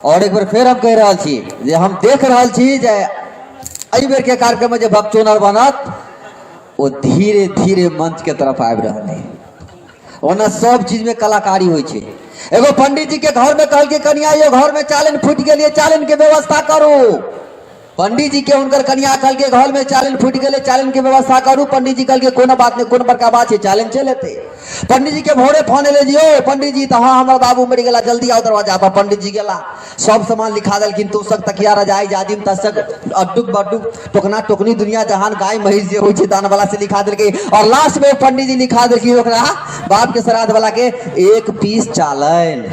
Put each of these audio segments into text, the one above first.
और एक बेर फेर हम कहि रहल छी जे हम देख रहल छी जे एहि बेर के कार्यक्रम में जे भक्तोनर बनत ओ धीरे धीरे मंच के तरफ आबि रहल है। ओना सब चीज में कलाकारी होइ छै। एगो पंडित जी के घर में कहलकै कनिया यो घर में चालन फूटि गेलियै, चालन के व्यवस्था करू। पंडित जी के हुनकर कनिया कहलकै घर में चालन फूटि गेलै, चालन के व्यवस्था करू। पंडित जी कहलकै कोनो बात नहि, कोनो बड़का बात छै, चालन चलि एतै। पंडित जी के भोरे फोन एलै जी, ओ पंडित जी, तऽ हाँ हमर बाबू मरि गेला, जल्दी आउ दरवाजा पर। पंडित जी गेला, सब सामान लिखा देलखिन, तोशक तकिया रजाई जाजिम तसक अड्डुक बड्डुक टोकना टोकनी दुनिया जहान गाय महिष जे होइ छै दान वाला से लिखा देलकै। और लास्ट में पंडित जी लिखा देलखिन ओकरा बाप के श्राद्ध वाला के एक पीस चालन।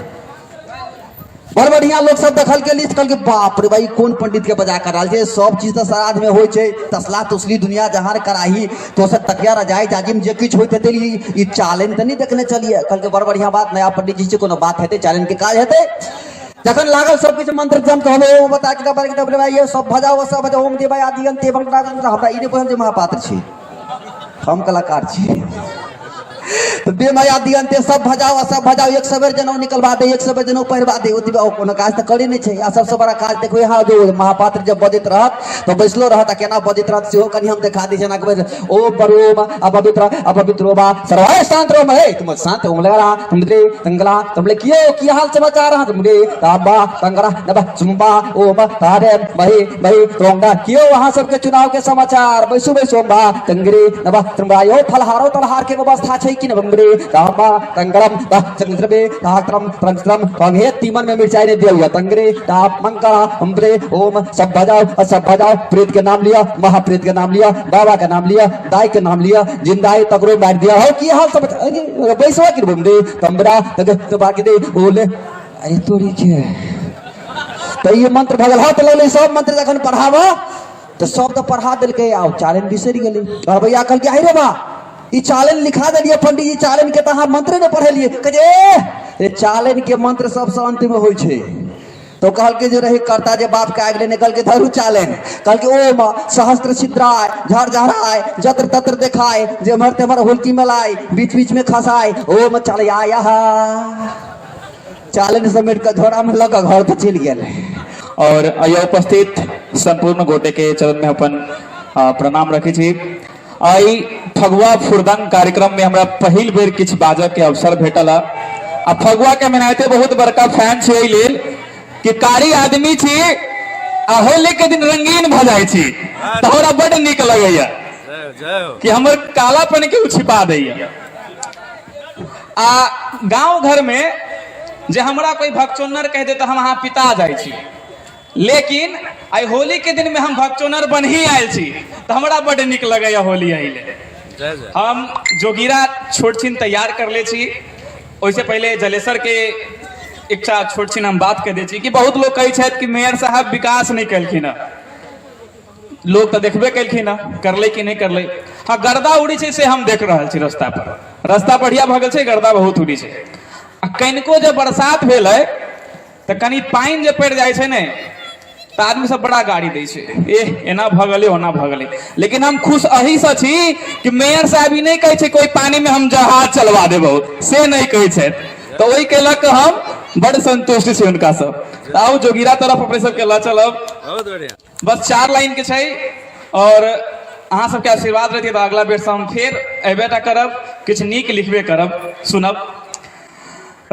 बड़ बढ़िया लोग सब देखल के लिस्ट, कहलकै बाप रे भाई कोन पंडित के बजा कर रहल छै, सब चीज तऽ श्राद्ध में होइ छै, तसला तुसली दुनिया जहान कराही तोसक तकिया रजाई जाजिम जे किछु होइत हेतै, ई चालन तऽ नहि देखने चलिए। कहलकै बड़ बढ़िया बात, नया पंडित जी छै, कोनो बात हेतै, चालन के काज हेतै। जखन लागल सब किछु मंत्र जम तऽ हम ओम बता के बता के भाई ये सब भजाओ सब भजाओ ओम देवाय आदि अंत एवं हमरा ई नहि बुझल जे महापात्र छी, हम कलाकार छी। तो बेमाया दियंते सब भजाओ सब भजाओ, एक सवेर जनौ निकलवा दे, एक सवेर जनौ पहिरवा दे, ओतबे और कोनो काज तऽ करे नहि छै। आ सबसे बड़ा काज देखो यहाँ जो महापात्र जब बजैत रहत तऽ बैसलो रहत आ केना बजैत रहत सेहो कनि हम देखा दै छी। एना कहबै ओम परोम अपवित्र अपवित्रो वा सर्वाय शांत रहो, हे तुम शांत ओम लगा तुम रे तंगला तुम ले कियो की हाल समाचार हा तुम रे ताबा तंगरा नबा सुम्बा ओम तारे मही मही रोंगा कियो वहां सबके चुनाव के समाचार बैसू बैसू बा तंगरे नबा त्रुम्बा यो फलहारो तलहार के व्यवस्था छै कि नबंगरे ताबा तंगरम बा चंद्रबे तात्रम त्रंत्रम पंगे तीमन में मिर्चाई ने दिया हुआ तंगरे ताप मंका अम्बरे ओम सब बजाओ सब बजाओ। प्रेत के नाम लिया, महाप्रेत के नाम लिया, बाबा के नाम लिया, दाई के नाम लिया, जिंदाई तकरो मार दिया हो की हाल सब बैसवा कि बमरे तंबरा तक तो बाकी दे ओले अरे तोरी के तो ये मंत्र भगल हाथ लगलै। सब मंत्र जखन पढ़ाबो तो सब तो पढ़ा देलकै आ चालन बिसरि गेलै। और भैया कहलकै आई रे बा ई चालन लिखा देलियै पंडित जी, चालन के तऽ अहाँ मंत्रे नहि पढ़ेलियै। कहै ए चालन के मंत्र सबसँ अंत में होइ छै। तो कहलकै जे रही करता जे बाप के आबि गेलै, कहलकै धरू चालन। कहलकै ओम सहस्त्र छिद्राय झर झराय जत्र तत्र देखाय जेम्हर तेम्हर हुलकी मलाय बीच बीच में खसाय ओम चलयाय। चालन समेट कऽ झोरा में लऽ कऽ घर पर चलि गेल। और अय उपस्थित संपूर्ण गोटे के चरण में अपन प्रणाम रखै छी। आई फगुआ फुरदंग कार्यक्रम में हमरा पहिल बेर किछु बाजऽ के अवसर भेटल। आ फगुआ के मनाते बहुत बड़का फैन छी, एहि लेल कि कारी आदमी छी आ होली के दिन रंगीन भऽ जाइ छी तऽ हमरा बड नीक लगैया कि हमर कालापन के उ छिपा दैया। आ गांव घर में जे हमरा कोई भगचोन्नर कह दे तो हम अहाँ पिता जाइ छी, लेकिन आई होली के दिन में हम भगचोन्नर बन ही आयल छी तो हमरा बड नीक लगैया होली अइले। हम जोगीरा छोट छिन तैयार कर ले छी। ओहिसे पहले जलेसर के एकटा छोट छिन हम बात कह दै छी कि बहुत लोग कहै छथि कि मेयर साहब विकास नहि केलखिन हँ, लोग तऽ देखबे केलखिन हँ, करलै कि नहि करलै। हाँ गर्दा उड़ी छै से हम देख रहल छी रास्ता पर, रास्ता बढ़िया भऽ गेल छै, गर्दा बहुत उड़ी छै। आ कनिको जे बरसात भेलै तऽ कनि पानि जे पड़ि जाइ छै ने तऽ आदमी सब बड़ा गाड़ी दै छै, एह एना भऽ गेलै ओना भऽ गेलै। लेकिन हम खुश एहिसँ छी कि मेयर साहब ई नहि कहै छै कोई पानी में हम जहाज चलवा देबौ, से नहि कहै छथि। तऽ ओहिके लऽ कऽ हम बड़ संतुष्ट छी हुनकासँ। तऽ आउ जोगीरा तरफ अपने सबके लऽ चलब। बहुत बढ़िया। बस 4 लाइन के छै और अहाँ सबके आशीर्वाद रहतै तऽ अगला बेरसँ हम फेर अयबे टा करब, किछु नीक लिखबे करब, सुनब।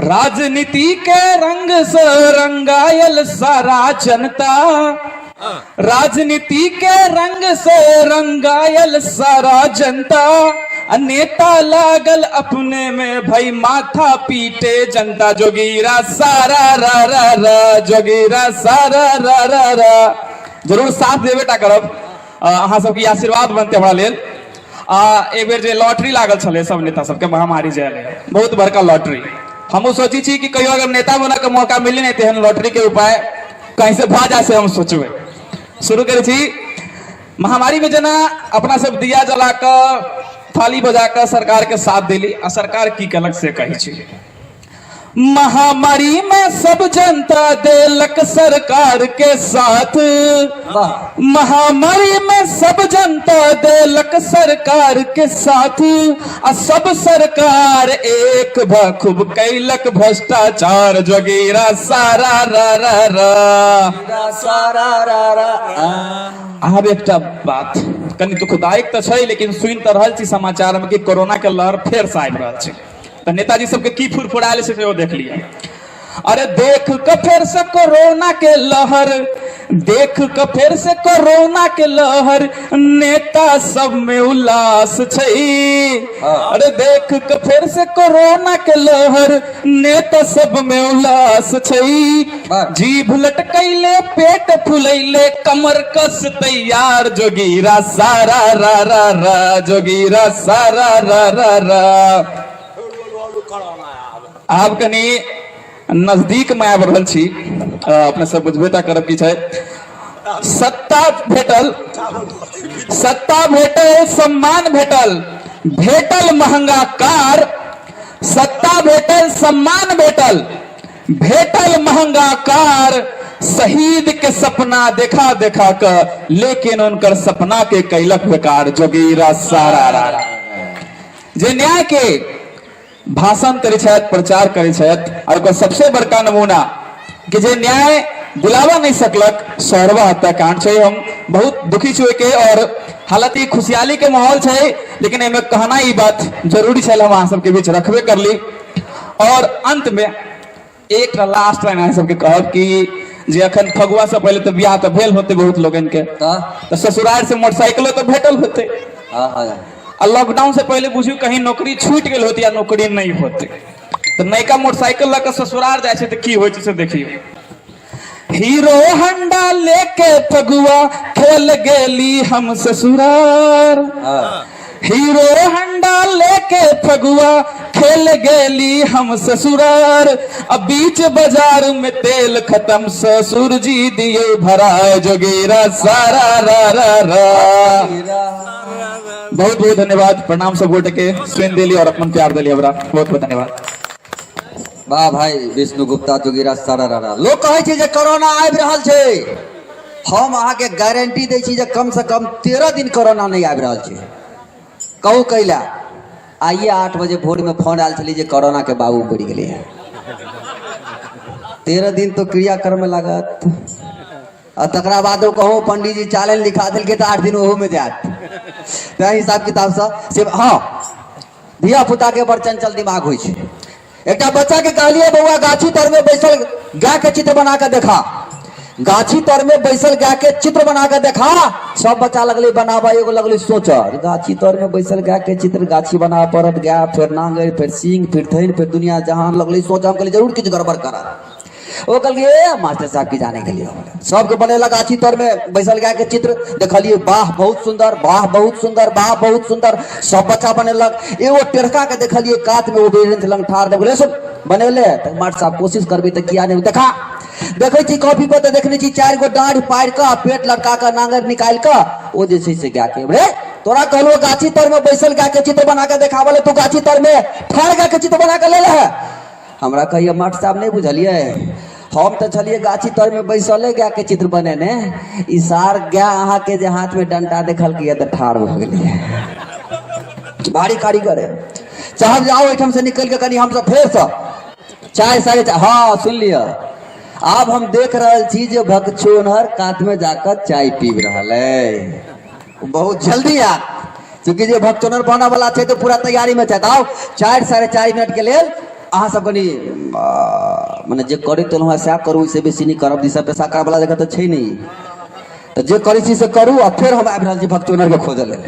राजनीति के रंग से रंगायल सारा जनता, राजनीति के रंग से रंगायल सारा जनता, आ नेता लागल अपने में भाई माथा पीटे जनता। जोगीरा सारा रा रा रा, जोगीरा सारा रा रा रा। जरूर साथ देबे टा करब, अहाँ सबके आशीर्वाद बनते हमरा लेल। आ एक बेर जे लॉटरी लागल छलै सब नेता सबके महामारी जायल है, बहुत बड़का लॉटरी। हमहूँ सोचै छी कि कहियो अगर नेता बना के मौका मिली नहीं तेहन लॉटरी के उपाय कहीं से भऽ जाए से हम सोचबै। शुरू करै छी। महामारी में जेना अपना सब दिया जला कऽ थाली बजा कऽ सरकार के साथ देली, आ सरकार की केलक से कहै छी। महामारी में सब जनता देलक सरकार के साथ। वाह। महामारी में सब जनता देलक सरकार के साथ, आ सब सरकार एक भ खूब कैलक भ्रष्टाचार, जोगीरा सारा रा रा रा। सारा रा रा। आब एकटा बात कनि दुखदायक तऽ छै, लेकिन सुनि तऽ रहल छी समाचार में कि कोरोना के लहर फेर से आबि रहल छै, तऽ नेताजी सबके की फुरफुरायल छै सेहो देख लिअ। अरे देख के फेर से कोरोना के लहर, देख के फेर से कोरोना के लहर, नेता सब में उल्लास छै। अरे देख के फेर से कोरोना के लहर, नेता सब में उल्लास छै। जीभ लटकैले, पेट फुलैले, कमर कस तैयार, जोगीरा सारा रा रा रा, जोगीरा सारा रा रा रा। आब कनि नजदीक में आबि रहल छी, अपने सब बुझबे टा करब की छै। सत्ता भेटल, सत्ता भेटल, सम्मान भेटल, भेटल महंगा कार। सत्ता भेटल, सम्मान भेटल, भेटल महंगा कार। शहीद के सपना देखा देखा क, लेकिन उनकर सपना के कैलक बेकार, जोगीरा सारा रा रा। जे न्याय के भाषण करै छथि, प्रचार करै छथि, और ओकर सबसे बड़का नमूना कि जे न्याय दिलावा नहीं सकलक, शहरवा हत्याकांड छै। हम बहुत दुखी छी ओहिके, और हालांकि खुशहाली के माहौल छै, लेकिन एहिमे कहना ई बात जरूरी छल, हम अहाँ सबके बीच रखबे करली। और अंत में एक लास्ट लाइन अहाँ सबके कहब कि जे अखन फगुआ से पहले तो बियाह तो भेल होते बहुत लोगन के, तो ससुराल से मोटरसाइकिलो तो भेटल होते। हाँ हाँ आ लॉकडाउन से पहले बुझियो कहीं नौकरी छूट गेल होती या नौकरी नहीं होते, तो नयका मोटरसाइकिल लऽ कऽ ससुराल जाइ छै तऽ की होइ छै से देखियौ। हीरो होंडा लेके फगुआ खेल गेली हम ससुरार। हीरो होंडा लेके फगुआ खेल गेली हम ससुरार, अब बीच बाजार में तेल खत्म, ससुर जी दिए भरा, जोगीरा सारा रा रा रा। बहुत बहुत धन्यवाद, प्रणाम सब गोटे के, सुन दिली और अपन प्यार दिली हमरा, बहुत बहुत धन्यवाद। वाह भाई विष्णु गुप्ता, जोगीरा सारा रा रा। लोग कहै छै जे कोरोना आबि रहल छै, हम अहाँके गारंटी दै छी जे कम से कम 13 दिन कोरोना नहि आबि रहल छै। कहू कैला? आइए 8 बजे भोर में फोन आयल छलै जे कोरोना के बाबू बढ़ि गेलै है। 13 दिन तो क्रियाक्रम में लागत, आ तकरा बाद ओ कहो पंडीजी चालन लिखा देलकै तऽ 8 दिन ओहो में जायत। तैं हिसाब किताबसँ से हँ, धिया पुता के बड़ चंचल दिमाग होइ छै। एकटा बच्चा के कहलिए, बौआ गाछी तर में बैसल गाय के चित्र बना के देखा, गाछी तर में बैसल गाय के चित्र बना के देखा। सब बच्चा लगले बनाबे, एगो लगले सोच, गाछी तर में बैसल गाय के चित्र, गाछी बना पड़त गाय, फिर नांगरि, फिर सींग, फिर थैन, फिर दुनिया जहान। लगले सोच, हम कहलिए जरूर किछु गड़बड़ करत। ओ कहलकै ए मास्टर साहब की जाने के लिए। सबके बनेलक गाछी तर में बैसल गाय के चित्र, देखलिए वाह बहुत सुंदर, वाह बहुत सुंदर, वाह बहुत सुंदर, सब बच्चा बनेलक। एगो टेढ़का के देखलिए कात में, ओ बेरेंच लंग ठाढ़, देखले सुन बनेले तऽ मास्टर साहब कोशिश करबै तऽ किया नहि। देखा देखै छी कॉपी पर तऽ देखने छी 4 गो डाँढ़ पारि कऽ पेट लटका कऽ नांगरि निकालि कऽ ओ जे छै से गाय के। रे तोरा कहलो गाछी तर में बैसल गाय के चित्र बना के देखाबऽ ले, तू गाछी तर में ठाढ़ गाय के चित्र बना के लेले है। हमरा कहिए मास्टर साहब नहीं बुझलिए, हम तो छलिए गाछी तर में बैसले गाय के चित्र बनेने, ई सार गाय अहाँ के जे हाथ में डंडा देखल के तऽ ठाढ़ भऽ गेलिए। भारी कारीगर है। चाहब जाओ एहिठाम से निकल के कनि हमसब फेरसँ 4:30। हाँ सुन लिअ, आब हम देख रहल छी जे भगचोनहर कात में जाकर चाय पीब रहल है, बहुत जल्दी आयत, चूँकि जे भगचोनहर बना वाला छै तऽ पूरा तैयारी में छथि। आउ 4:30 मिनट के लेल अहाँ सब कनि मने जे करैत रहलहुँ सएह करू, ओहिसँ बेसी नहि करब, दिशा पेशा करऽ वाला जगह तऽ छै नहि, तऽ जे करै छी से करू। आ फेर हम आबि रहल छी भगचोनहर के खोजऽ लेल।